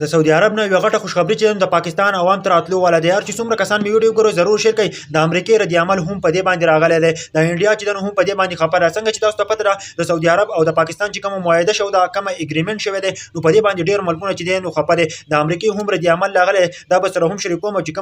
د سعودي عرب نه یوه غټه خوشخبری چې د پاکستان عوام ته راتلو والا دی. هر چې څومره کسان مې ویډیو ګورو ضرور شیر کړئ. د امریکې رد عمل هم په دې باندې راغلی دی، د انډیا چې هم په دې باندې خبره. څنګه چې تاسو ته پته ده د سعودي عرب او د پاکستان چې کومه معاهده شو، دا کومه اګریمنټ شوی دی، نو په دې باندې ډیر ملکونه چې دی نو خپه دی. د امریکې هم رد عمل راغلی، دا به سره هم شریکوم چې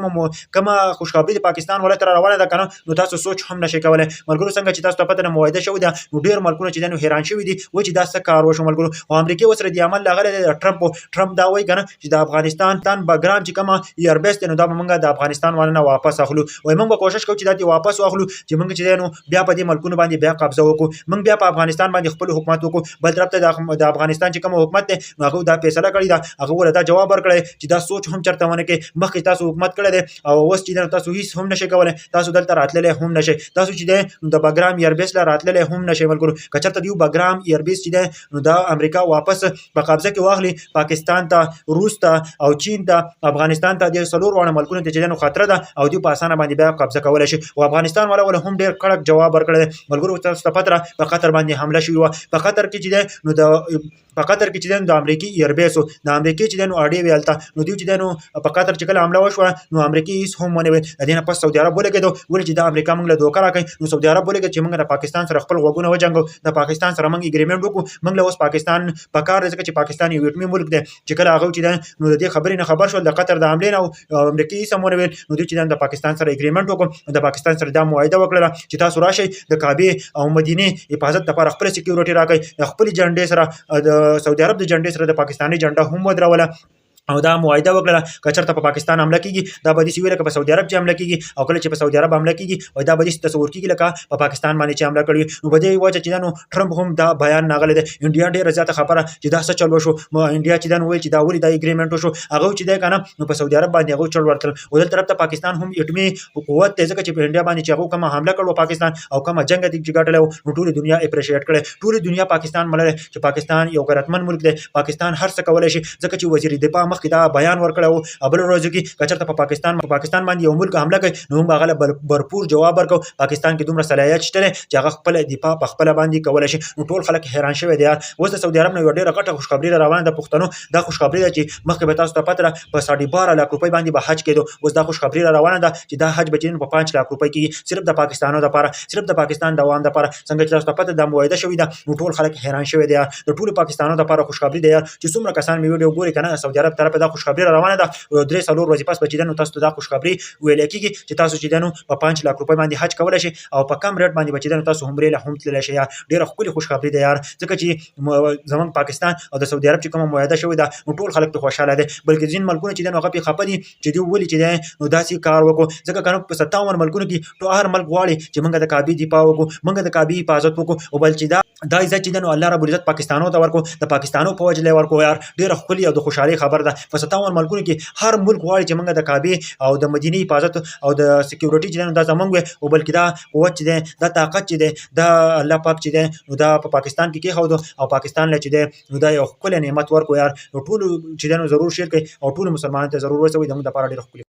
کومه خوشخبری د پاکستان ولا تر روانه ده کنه، نو تاسو سوچ هم نشئ کولای. ملګرو څنګه چې تاسو ته پته ده معاهده شوې ده، نو ډیر ملکونه چې دی نو حیران شوي دي و چې دا څه کار وشو. ملګرو او امریکې اوس رد عمل راغلی دی. ټرمپ دا وایي کنه چې د افغانستان تان بګرام چې کومه ایربیس دی، نو دا به موږ د افغانستان والا نه واپس اخلو. وایي موږ به کوشش کوو چې دا دې واپس واخلو، چې موږ چې دی نو بیا په دې ملکونو باندې بیا قبضه وکړو، موږ بیا په افغانستان باندې خپل حکومت وکړو. بل طرف ته د افغانستان چې کوم حکومت دی، نو هغه دا فیصله کړې ده، هغه ورته دا جواب ورکړی چې دا سوچ هم چرته ونه کې، مخکې تاسو حکومت کړی دی او اوس چې دی نو تاسو هیڅ هم نشئ کولی، تاسو دلته راتللی هم نشئ، تاسو چې دی نو د بګرام ایربیس له راتللی هم نشئ. ملګرو که چېرته دیو بګرام ایربیس چې دی نو دا امریکا واپس په قبضه کې واخلي، پاکستان ته، روس ته او چین ته، افغانستان ته، د څلور واړه ملکونو ته چې دی نو خطر ده او دوی په اسانه باندې بیا قبضه کولی شي. او افغانستان والا ول هم ډېر کړک جواب ورکړی دی. ملګرو تاسو ته پته ده په قطر باندې حمله شوې وه. په قطر کې چې دی نو د په قطر کې چې دی نو د امریکې ایربیس و، د امریکې چې دی نو اډې وې هلته، نو دوی چې دی نو په قطر چې کله حمله وشوه نو امریکې هیڅ هم ونه ویل. د دې نه پس سعودي عرب ولګېدو، ولې چې دا امریکا موږ له دوکه راکوي، نو سعودي عرب ولګېد چې موږ د پاکستان سره خپل غوږونه وجنګو، د پاکستان سره موږ اګریمنټ وکړو، موږ له اوس پاکستان پکار دی، ځکه چې پاکستان یو اټومي ملک دی. چې کله هغه چې دی نو د دې خبرې نه خبر شول د قطر د حملې نه، او امریکې هیڅ هم ونه ویل، نو دوی چې دی د پاکستان سره اګریمنټ وکړو، د پاکستان سره دا معاهده وکړله چې تاسو راشئ د کعبې او مدینې حفاظت لپاره خپله سکیورټي راکړئ. د خپلې جنډې سره، د سعودي عرب د جنډې سره د پاکستاني جنډه هم ودروله او دا معاهده وکړه که چېرته په پاکستان حمله کیږي، دا به داسې وي لکه په سعودي عرب چې حمله کیږي، او کله چې په سعودي عرب حمله کیږي او دا به داسې تصور کیږي لکه په پاکستان باندې چې حمله کړې. نو په دې وجه چې دا نو ټرمپ هم دا بیان راغلی دی. انډیا ډېره زیاته خبره چې دا څه چل وشو. انډیا چې دا نو ویل چې دا ولې دا اګریمنټ وشو، هغه چې دی که نه نو په سعودي عرب باندې هغه چل ورکړل. او دلته طرف ته پاکستان هم اټومي قوت دی، ځکه چې په انډیا باندې چې هغه کومه حمله کړو پاکستان او کومه جنګ دی چې ګټلی و، نو ټولې دنیا اپریشیټ کړی، ټولې دنیا پاکستان منلی چې پاکستان یو غیرتمن ملک دی، پاکستان هر څه کولی شي، ځکه چې وزیر دفاع مخکې دا بیان ورکړی و او بله ورځ کې که چېرته په پاکستان باندې یو ملک حمله کوي نو موږ به هغه له برپور جواب ورکړو. پاکستان کې دومره صلاحیت شته دی چې هغه خپله دفاع په خپله باندې کولی شي. نو ټول خلک حیران شوي دي. یار اوس د سعودي عرب نه یوه ډېره غټه خوشخبري را روانه ده پښتنو. دا خوشخبري ده چې مخکې به تاسو ته پته ده په 12.5 لاک روپۍ باندې به حج کېدو، اوس دا خوشخبري را روانه ده چې دا حج به چې په 5 لاک روپۍ کېږي، صرف د پاکستانو دپاره، صرف د پاکستان د عوام دپاره. څنګه چې تاسو ته پته ده معاهده شوې ده، نو ټول خلک حیران شوي دي. یار د ټولو پاکستانو دپاره خوشخبري ده. یار چې څومره کسان مې ویډیو ګوري که نه، سعودي عرب طرفه دا خوشخبري را روانه ده. 3-4 ورځې پس به چې ده نو تاسو ته دا خوشخبري ویل کېږي چې تاسو چې ده نو په 5 لاک روپۍ باندې حج کولی شئ او په کم ریټ باندې به چې ده نو تاسو عمرې له هم تللی شئ. یار ډېره ښکلې خوشخبري ده یار، ځکه چې زمونږ پاکستان او د سعودي عرب چې کومه معاهده شوې ده نو ټول خلک پرې خوشحاله دي، بلکې ځین ملکونه چې ده نو هغه پرې خفه دي چې دوی ولې چې ده نو داسې کار وکړو، ځکه که نه په 57 ملکونو کې ټول هر ملک غواړي چې موږ د کعبې دفاع وکړو، موږ د کعبې حفاظت وکړو، او بل چې دا عزت چې ده نو الله رب العزت پاکستانو ته ورکړو، د پاکستانو په وجه له ورکړو. یار ډېره ښکلې او د خوشحالۍ خبره ده. په 57 ملکونو کې هر ملک غواړي چې موږ د کعبې او د مدینې حفاظت او د سکیورټي چې ده نو دا زمونږ وي، او بلکې دا قوت چې دی، دا طاقت چې دی، دا الله پاک چې دی نو دا په پاکستان کې کېښودو او پاکستان له چې دی نو دا یو ښکلی نعمت ورکړو. یار نو ټولو چې دی نو ضرور شیر کړئ او ټولو مسلمانانو ته ضرور ورسوئ، زموږ دپاره ډېره ښکلې.